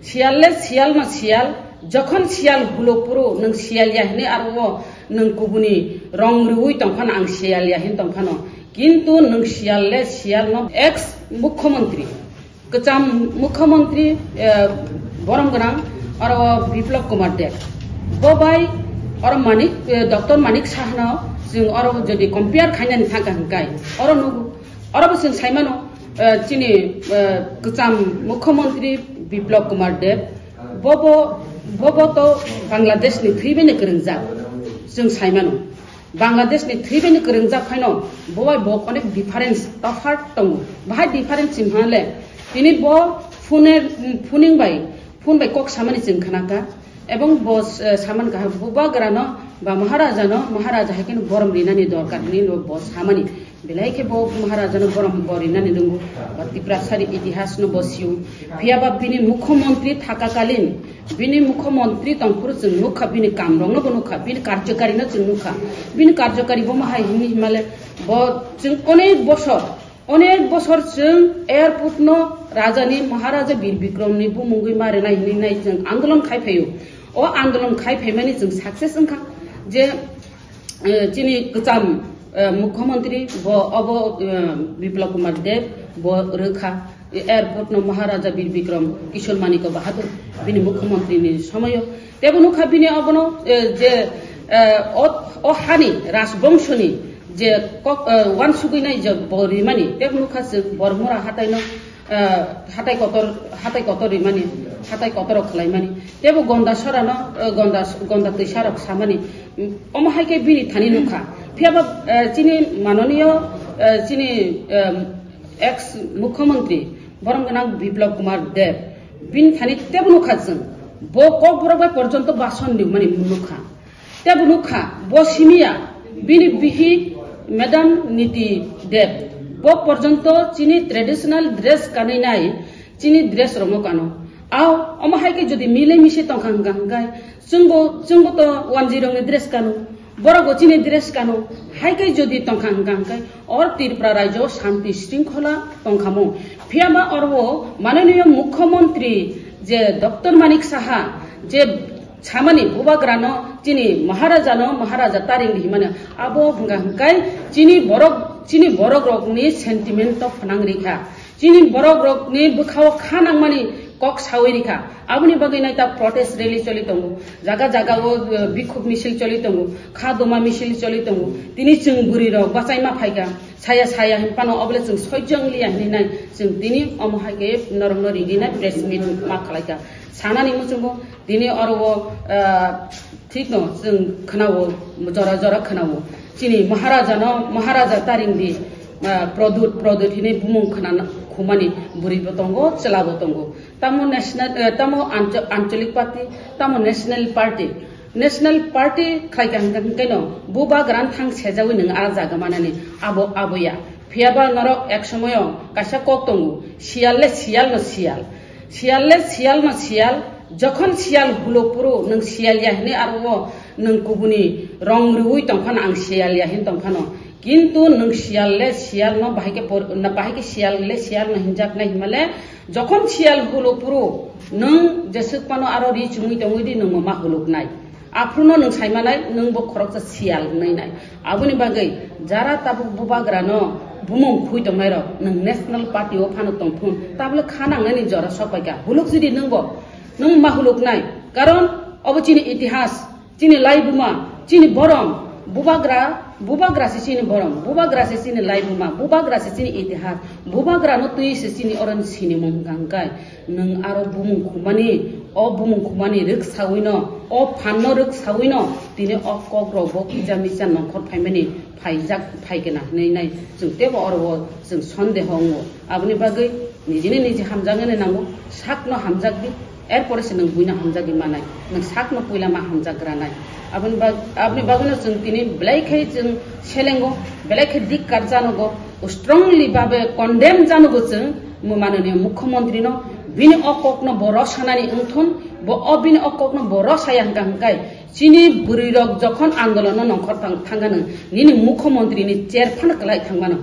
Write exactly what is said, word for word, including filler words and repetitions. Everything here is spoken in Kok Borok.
Siyal le siyal no siyal, jokhon siyal hulo phuru nwng siyal ya hinwi aro o nwng kubuni rong rwui tongphano ang siyal ya hin tongphano, kintu nwng siyal le siyal no ex mukhyamantri, kwcham mukhyamantri, eh, borom gwnang aro o Biplab Kumar Deb. Bo bai oro Manik, eh, Doctor Manik Sahano chwng oro jodi compare khainani thangkha hwnkhe oro nugo. Oro bo chwng saimano, eh, chini, eh, kwcham mukhyamantri Biplab Kumar Deb, bobo, bobo to Bangladesh ni thwi bai ni kwrwngjak, chwng saimano. Bangladesh ni thwi bai ni kwrwngjak phaino, bo bai bo onek difference, tophat tongo. Bahai difference wngkha le, tini bo phone, phoning bai, phone bai kok samani chwng khnakha. Ebong bo, eh, saman kaham, bubagrano ba Maharajano, Maharaja hai kheno borom rinani dorkar hinwi bo samani. Belai khe bo Maharajano borom bo rinani nungo, ba Tiprasani itihasno bo sio. Phiya ba bini mukhyamantri thakakalin, bini mukhyamantri tongphuru chwng nukha, bini kamrokno bo nukha, bini karjokarino chwng nukha. Bini karjokari bo ma hai hinwi himale, bo chwng onek bosor, onek bosor chwng airport no Rajani Maharaja Bir Bikram ni bumungwi ma rwnai hinwi nai chwng andolon khai phaio. O andolon khai phaimani chwng success wngkha je, eh, chini kwcham, eh, mukhyamantri bo obo, eh, Biplab Kumar Deb bo rwkha airport no Maharaja Bir Bikram Kishore Manik Bahadur bini mukhyamantri ni somoyo. Tebo nukha bini obono, eh, je, eh, o, o hani rajbongshoni je kok, eh, wansugwi nai je bo rimani, tebo nukha chwng Bormura hataino, eh, hatai kotor, hatai kotor rimani, hatai kotor rok khlaimani. Tebo Gonda sorano, eh, Gonda, Gonda twisarok samani. Omo hai khe bini thani nukha. Phiya ba, eh, chini manoniyo, eh, chini, eh, ex mukhyamantri borom gwnang Biplab Kumar Deb bini thani tebo nukha chwng. Bo kokborok bai porjonto bason rimani nukha. Tebo nukha, bo simiya, bini bihi Madam Niti Deb, bo porjonto chini traditional dress kanwi nai, chini dress rokno kano. Ao, omo hai khe jodi mile mise tongkha hwnkha hwnkhe, chwngbo, chwngbo to wanjwi rokni dress kano, borokbo chini dress kano, hai khe jodi tongkha hwnkha hwnkhe, or Tripura rajyo shanti shringkhola tongkhamo. Phiya ba oro mananiya mukhyamantri je Doctor Manik Saha je samani bubagrano chini Maharajano Maharaja taring di himani abo hwnga hwnkhe chini borok, chini borok rokni sentiment to phnang rikha. Chini borok rokni bwkhao kha nangmani kok sawi rikha. Aboni bagwi nai ta protest rally choli tongo. Jaga jaga o, eh, bikhuk misil choli tongo. Kha doma misil choli tongo. Tini chwng bwrwi rok bachai ma phaikha. Saya saya hin pano obole chwng sojjong liya hinwi nai. Chwng tini omo hai khe norokno ringwi nai press meet ma khlaikha. Sanani muchungo tini oro o, ah, thikno chwng khwnao, jora jora khwnao. Chini Maharajano, Maharaja taring di, ah, Produt, Produt hinwi bumung khwnana khumani bwrwi bo tongo, chwla bo tongo. Tamo national, eh, tamo ancho-, ancholik party, tamo national party. National party khlaikha hwnkhe, hwnkhe no bubagrano thang sejawi nwng a jaga manani abo, abo ya. Phiya ba norok ek somoyo kaisa kok tongo, siyal le siyal no siyal. Siyal le siyal no siyal, jokhon siyal hulo phuru nwng siyal ya hinwi aro o nwng kubuni rong rwui tongphano ang siyal ya hin tongphano. Kintu nwng siyal le siyal no bahai khe por-, na bahai khe siyal le siyal no hinjak nai hinmale, jokhon siyal hulo phuru nwng jeswk phano aro ri chumui tongwi di nwng ma huluk nai. Aphuru no nwng sai manai nwng bo khoroksa siyal wngnai nai. Aboni bagwi jara tabuk bubagra no bumung khui tongnai rok nwng national party o phano tongphun tabole kha nangnani jora sok paikha. Huluk jodi nwng bo nwng ma huluk nai. Karon obo chini itihas. Chini laibuma, chini borom, bubagra, bubagra se chini borom, bubagra se chini laibuma, bubagra se chini itihas, bubagra no twi se chini oroni sinimung hwnkha hwnkhe, nwng aro bumung khumani, o bumung khumani rwk sawi no, o phan no rwk sawi no, tini o kok rok bo kisa misa nongkhor phaimani phaijak phaikena hinwi nai chwng tebo oro o chwng sondeho wngo. Aboni bagwi nijini niji hamjaknani nango, sakno hamjakdi, erpore se nwng buino hamjagwi manai, nwng sakno puila ma hamjak granai. Aboni bag-, aboni bagwino chwng tini belai khe chwng selengo, belai khe dik karjanogo, strongly babe condemn janogo chwng mo-, mananiya mukhyamantri no, bini o kokno bo rosanani wngthun, bo o bini o kokno bo rosaya hwnkha hwnkhe, chini bwrwi rok jokhon andolon no nongkhor thang-, thangkha nwng, nini mukhyamantri ni chair phano kwlai thangmano.